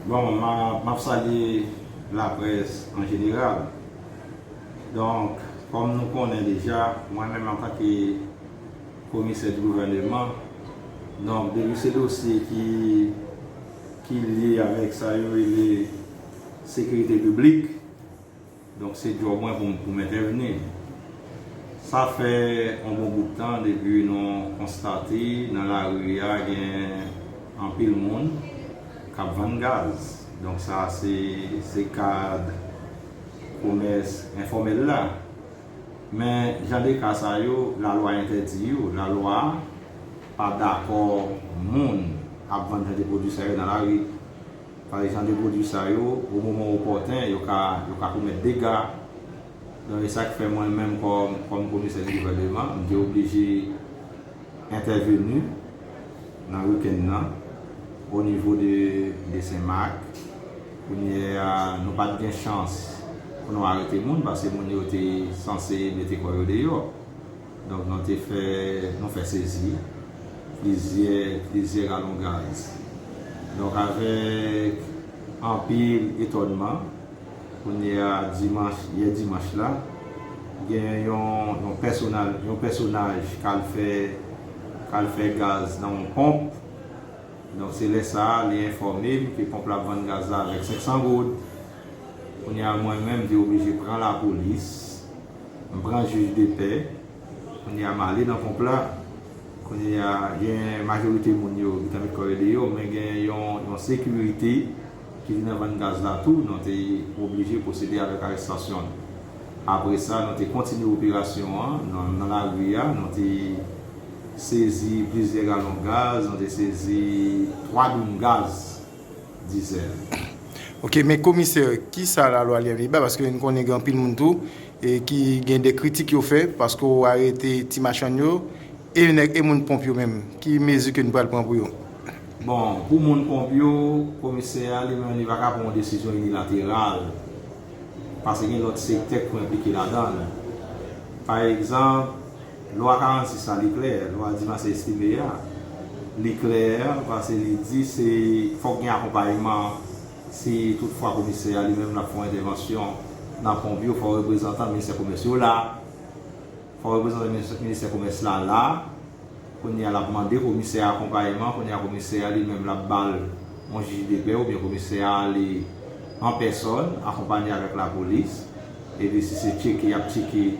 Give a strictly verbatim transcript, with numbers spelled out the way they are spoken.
Bon, m ap, m ap salye laprès an jeneral. Donk, kòm nou konnen deja, mwen menm antanke komisè di gouvèneman, donk, depi se dosye ki, ki lye avèk sa yo rele sekirite piblik, donk, se djòb mwen pou m, pou m entèvni. Sa fè yon bon bout tan depi nou konstate nan lari a gen anpil moun k ap vann gaz. Donk, sa se, se kad komès enfòmèl la. Men, jan de ka sa yo, lalwa entèdi yo. Lalwa pa dakò moun ap vann jan de pwodui sa yo nan lari. Paske jan de pwodui sa yo, o moman opòten, yo ka, yo ka komèt dega. Donk, e sa k fè mwen menm kòm, kòm komisè di gouvèneman, m te oblije entèveni nan wikenn nan, o nivo de, de Senmak. Kounye a, nou pa t gen chans pou nou arete moun, paske moun yo te sanse mete kò yo deyò. Donk, nou te fè, nou fè sezi plizyè, plizyè galon gaz. Donk, avèk anpil etònman, kounye a, dimanch, yè dimanch la, gen yon, yon pèsonal, yon pèsonaj k al fè, k al fè gaz nan yon ponp. Donk, se lè sa a, li enfòme m ke ponp la ap vann gaz la avèk senk san goud. Kounye a, mwen menm, m te oblije pran lapolis, m pran jij de pè. Kounye a, m ale nan ponp la. Kounye a, gen majorite moun yo ki te met kò yo deyò, men gen yon, yon sekirite ki te nan vann gaz la tou, nou te oblije pwosede avèk arestasyon l. Apre sa, nou te kontinye operasyon an nan, nan lari a, nou te sezi plizyè galon gaz, nou te sezi twa doum gaz dizèl. Ok, men komisè, kisa lalwa li anvi ba? Paske n konnen gen anpil moun tou e ki gen de kritik yo fè paske w arete ti machann yo e nèg e moun ponp yo menm. Ki mezi ke n pral pran pou yo? Bon, pou moun ponp yo, komisè a li menm li pa ka pran yon desizyon inilateral paske gen lòt sektè ki pou enplike ladan l. Pa egzanp, Lwa karannsis la, li klè, lwa Dimas Estimé a, li klè, paske li di se fòk gen akonpayman si toutfwa komisè a li menm l ap fè yon entèvansyon nan ponp yo, fò reprezantan ministè komès yo la, fò reprezantan ministè komès la la, kounye a l ap mande komisè a akonpayman, kounye a komisè a li menm l ap ba l yon jij de pè oubyen komisè a ale an pèsòn, akonpanye avèk lapolis, epi si se tcheke, y ap tcheke